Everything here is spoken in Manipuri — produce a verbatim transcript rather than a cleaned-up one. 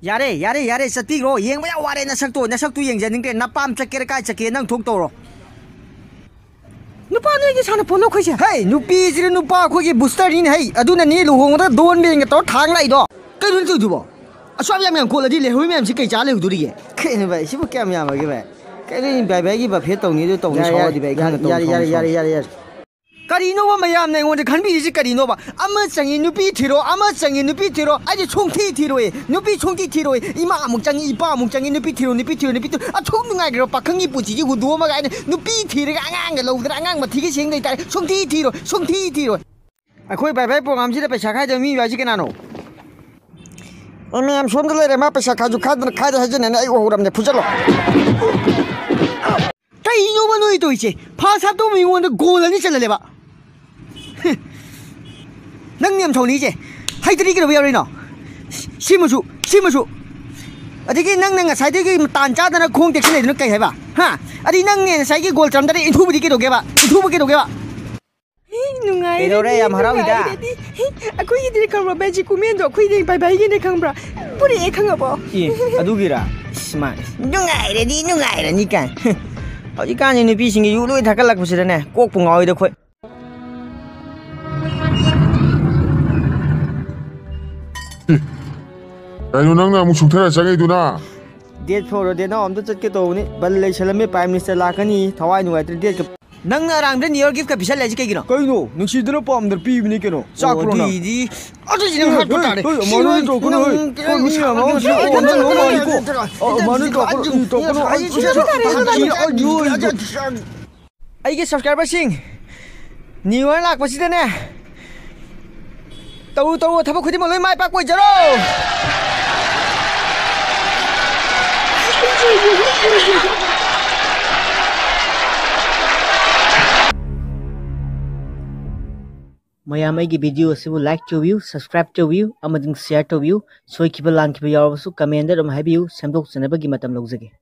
ꯌꯥꯔꯦ, ꯌꯥꯔꯦ, ꯌꯥꯔꯦ, ꯆꯠꯄꯤꯈ꯭ꯔꯣ꯫ ꯌꯦꯡꯕ ꯌꯥꯝ ꯋꯥꯔꯦ ꯅꯁꯛꯇꯣ꯫ ꯅꯁꯛꯇꯨ ꯌꯦꯡꯖꯅꯤꯡꯗ꯭ꯔꯦ꯫ ꯅꯄꯥꯝ ꯆꯠꯀꯦꯔꯥ ꯀꯥꯏ ꯆꯠꯀꯦ ꯅꯪ ꯊꯣꯛ ꯇꯧꯔꯣ꯫ ꯅꯨꯄꯥ ꯅꯣꯏꯒꯤ ꯁꯥꯟꯅꯄꯣꯠꯂꯣ ꯑꯩꯈꯣꯏꯁꯦ? ꯍꯦ, ꯅꯨꯄꯤꯁꯤꯗꯤ ꯅꯨꯄꯥ ꯑꯩꯈꯣꯏꯒꯤ ꯕꯨꯁꯇꯔꯅꯤꯅꯦ ꯍꯩ꯫ ꯑꯗꯨꯅꯅꯤ ꯂꯨꯍꯣꯡꯕꯗ ꯗꯣꯟ ꯕꯦꯟꯒ ꯇꯧꯔ ꯊꯥꯡ ꯂꯥꯛꯏꯗꯣ꯫ ꯀꯩꯅꯣ ꯅꯪ ꯇꯧꯏꯗꯨꯕꯣ? ꯑꯁꯨꯛ ꯌꯥꯝ ꯌꯥꯝ ꯀꯣꯜꯂꯗꯤ ꯂꯩꯍꯧꯔꯤ ꯃꯌꯥꯝꯁꯤ ꯀꯩ ꯆꯥ ꯂꯩꯍꯧꯗꯣꯔꯤꯒꯦ? ꯀꯩꯅꯣ ꯚꯥꯏ, ꯁꯤꯕꯨ ꯀꯌꯥꯝ ꯌꯥꯝꯃꯒꯦ ꯚꯥꯏ? ꯀꯩꯅꯣ ꯚꯥꯏ ꯚꯥꯏꯒꯤ ꯕꯐꯦꯠ ꯇꯧꯅꯤ ꯑꯗꯨ ꯇꯧꯅꯤ, ꯌꯥꯔꯦ, ꯁꯥꯎꯔꯗꯤ ꯚꯥꯏ, ꯌꯥꯔꯦ, ꯈꯪꯅ ꯇꯧꯅꯤ, ꯌꯥꯔꯦ, ꯁꯥꯎꯅꯤ, ꯌꯥꯔꯦ, ꯁꯥꯎꯅꯤ꯫ ꯌꯥꯔꯦ, ꯌꯥꯔꯦ, ꯌꯥꯔꯦ꯫ ꯀꯔꯤꯅꯣꯕ ꯃꯌꯥꯝꯅ ꯑꯩꯉꯣꯟꯗ ꯈꯟꯕꯤꯔꯤꯁꯤ ꯀꯔꯤꯅꯣꯕ? ꯑꯃ ꯆꯪꯉꯤ ꯅꯨꯄꯤ ꯊꯤꯔꯣ, ꯑꯃ ꯆꯪꯉꯤ ꯅꯨꯄꯤ ꯊꯤꯔꯣ꯫ ꯑꯩꯗꯤ ꯁꯨꯡꯊꯤ ꯊꯤꯔꯣꯏ꯫ ꯅꯨꯄꯤ ꯁꯨꯡꯊꯤ ꯊꯤꯔꯣꯏ꯫ ꯏꯃꯥ ꯑꯃꯨꯛ ꯆꯪꯉꯤ, ꯏꯄꯥ ꯑꯃꯨꯛ ꯆꯪꯉꯤ, ꯅꯨꯄꯤ ꯊꯤꯔꯣ, ꯅꯨꯄꯤ ꯊꯤꯔꯣ, ꯅꯨꯄꯤ ꯊꯤꯔꯣ꯫ ꯑꯁꯨꯛ ꯅꯨꯡꯉꯥꯏꯈ꯭ꯔꯕ ꯄꯥꯈꯪꯒꯤ ꯄꯨꯟꯁꯤꯁꯤ ꯍꯨꯟꯗꯣꯛꯑꯝꯃꯒ ꯑꯩꯅ ꯅꯨꯄꯤ ꯊꯤꯔꯒ ꯑꯉꯥꯡꯒ ꯂꯧꯗꯅ ꯑꯉꯥꯡ ꯃꯊꯤꯒ ꯁꯦꯡꯗꯣꯏ ꯇꯥꯔꯦ꯫ ꯁꯨꯡꯊꯤ ꯊꯤꯔꯣꯏ, ꯁꯨꯡꯊꯤ ꯊꯤꯔꯣꯏ꯫ ꯑꯩꯈꯣꯏ ꯕꯥꯏ ꯕꯥꯏ ꯄ꯭ꯔꯣꯒ꯭ꯔꯥꯝꯁꯤꯗ ꯄꯩꯁꯥ ꯈꯥꯏꯗꯕ ꯃꯤ ꯍꯥꯏꯁꯤ ꯀꯅꯥꯅꯣ? ꯑꯦ, ꯃꯌꯥꯝ ꯁꯣꯝꯗ ꯂꯩꯔꯦ, ꯃꯥ ꯄꯩꯁꯥ ꯈꯥꯏꯁꯨ ꯈꯥꯏꯗꯅ ꯈꯥꯏꯗꯦ ꯍꯥꯏꯖꯤꯟꯅꯅꯦ ꯑꯩ ꯎꯍꯧꯔꯕꯅꯦ, ꯐꯨꯖꯜꯂꯣ꯫ ꯀꯩꯅꯣꯕ ꯅꯣꯏ ꯇꯧꯔꯤꯁꯦ? ꯐꯥꯁ ꯍꯥꯞꯇꯧ ꯃꯤꯉꯣꯟꯗ ꯒꯣꯜ ꯑꯅꯤ ꯆꯜꯍꯜꯂꯦꯕ꯫ ꯅꯪ ꯌꯥꯝ ꯁꯥꯎꯅꯤꯡꯉꯤꯁꯦ꯫ ꯍꯩꯇ꯭ꯔꯤ ꯀꯩꯗꯧꯕ ꯌꯥꯎꯔꯤꯅꯣ? ꯁꯤꯃꯁꯨ, ꯁꯤꯃꯁꯨ꯫ ꯑꯗꯒꯤ ꯅꯪꯅ ꯉꯁꯥꯏꯗꯒꯤ ꯇꯥꯟ ꯆꯥꯗꯅ ꯈꯣꯡ ꯇꯦꯛꯁꯤꯜꯂꯛꯏꯗꯨꯅ ꯀꯩ ꯍꯥꯏꯕ? ꯍꯥ? ꯑꯗꯩ ꯅꯪꯅꯦ ꯉꯁꯥꯏꯒꯤ ꯒꯣꯜ ꯆꯟꯗ꯭ꯔꯝꯗꯥꯏꯗ ꯏꯟꯊꯨꯕꯗꯤ ꯀꯩꯗꯧꯒꯦꯕ? ꯏꯟꯊꯨꯕ ꯀꯩꯗꯧꯒꯦꯕ? ꯅꯨꯡꯉꯥꯏꯔꯦ, ꯀꯩꯗꯧꯔꯦ? ꯌꯥꯝ ꯍꯔꯥꯎꯏꯗ꯫ ꯅꯨꯡꯉꯥꯏꯔꯦꯗꯤ꯫ ꯑꯩꯈꯣꯏꯒꯤꯗꯤ ꯈꯪꯕ꯭ꯔꯣ, ꯃꯦꯖꯤꯛ ꯀꯨꯃꯦꯟꯗꯣ ꯑꯩꯈꯣꯏꯗꯤ ꯕꯥꯏ ꯕꯥꯏꯒꯤꯅꯦ ꯈꯪꯕ꯭ꯔꯥ? ꯄꯨꯔꯛꯑꯦ ꯈꯪꯉꯕꯣ? ꯑꯦ, ꯑꯗꯨꯒꯤꯔ? ꯏꯁ, ꯃꯥ, ꯅꯨꯡꯉꯥꯏꯔꯅꯤ, ꯅꯨꯡꯉꯥꯏꯔꯅꯤ ꯀꯥꯏ꯫ ꯍꯧꯖꯤꯛꯀꯥꯟꯁꯤ ꯅꯨꯄꯤꯁꯤꯡꯒꯤ ꯌꯨ ꯂꯣꯏ ꯊꯛꯀꯠꯂꯛꯄꯁꯤꯗꯅꯦ, ꯀꯣꯛꯄꯨ ꯉꯥꯎꯏꯗ ꯑꯩꯈꯣꯏ꯫ ꯀꯩꯅꯣ ꯅꯪꯅ ꯑꯃꯨꯛ ꯁꯨꯛꯊꯔ ꯆꯪꯉꯛꯏꯗꯨꯅ? Date four ꯗ ꯗꯦꯠ ꯅꯥꯎ ꯑꯝꯇ ꯆꯠꯀꯦ ꯇꯧꯕꯅꯤ꯫ ꯕꯟ ꯂꯩꯁꯜꯂꯝꯃꯦ, Prime Minister ꯂꯥꯛꯀꯅꯤ꯫ ꯊꯋꯥꯏ ꯅꯨꯡꯉꯥꯏꯇ꯭ꯔꯦ ꯗꯦꯠꯀ꯫ ꯅꯪꯅ ꯑꯔꯥꯡꯕꯗ New Year gift ꯀ ꯄꯤꯁꯜꯂꯦ ꯍꯥꯏꯁꯦ ꯀꯩꯒꯤꯅꯣ? ꯀꯩꯅꯣ? ꯅꯨꯡꯁꯤꯗꯅ ꯄꯥꯝꯗꯅ ꯄꯤꯕꯅꯤ ꯀꯩꯅꯣ꯫ ꯑꯣ, ꯆꯥꯛꯄ꯭ꯔꯣ ꯅꯪ? ꯑꯗꯨꯏꯗꯤ ꯑꯗꯨꯗꯤ ꯅꯪ ꯍꯥꯠꯄ ꯇꯥꯔꯦ꯫ ꯑꯦ, ꯑꯦ, ꯃꯥꯅ ꯇꯧꯀꯅꯨ, ꯑꯦ, ꯅꯪ, ꯑꯦ, ꯃꯤ ꯃꯌꯥꯝ ꯑꯃ ꯅꯪ, ꯁꯤ ꯅꯪ, ꯅꯪ, ꯅꯪ, ꯅꯪ, ꯅꯪ, ꯅꯪ, ꯑꯦ, ꯃꯥꯅ ꯇꯧꯀꯅꯨ, ꯑꯦ, ꯇꯧꯀꯅꯨ, ꯑꯦ, ꯑꯦ, ꯑꯦ, ꯑꯦ, ꯑꯦ, ꯑꯦ, ꯑꯦ, ꯑꯩꯒꯤ subscriber ꯁꯤꯡ, New Year ꯂꯥꯛꯄꯁꯤꯗꯅꯦ, ꯇꯧꯔꯨ ꯇꯧꯔꯨ ꯊꯕꯛ ꯈꯨꯗꯤꯡꯃꯛ ꯂꯣꯏ ꯃꯥꯏ ꯄꯥꯛꯄ ꯑꯣꯏꯖꯔꯣ꯫ ꯃꯌꯥꯝ ꯑꯩꯒꯤ video ꯑꯁꯤꯕꯨ like ꯇꯧꯕꯤꯌꯨ, subscribe ꯇꯧꯕꯤꯌꯨ ꯑꯃꯗꯤ share ꯇꯧꯕꯤꯌꯨ꯫ ꯁꯣꯏꯈꯤꯕ ꯂꯥꯟꯈꯤꯕ ꯌꯥꯎꯔꯕꯁꯨ comment ꯗ ꯑꯗꯨꯝ ꯍꯥꯏꯕꯤꯌꯨ, ꯁꯦꯝꯗꯣꯛꯆꯅꯕꯒꯤ ꯃꯇꯝ ꯂꯧꯖꯒꯦ꯫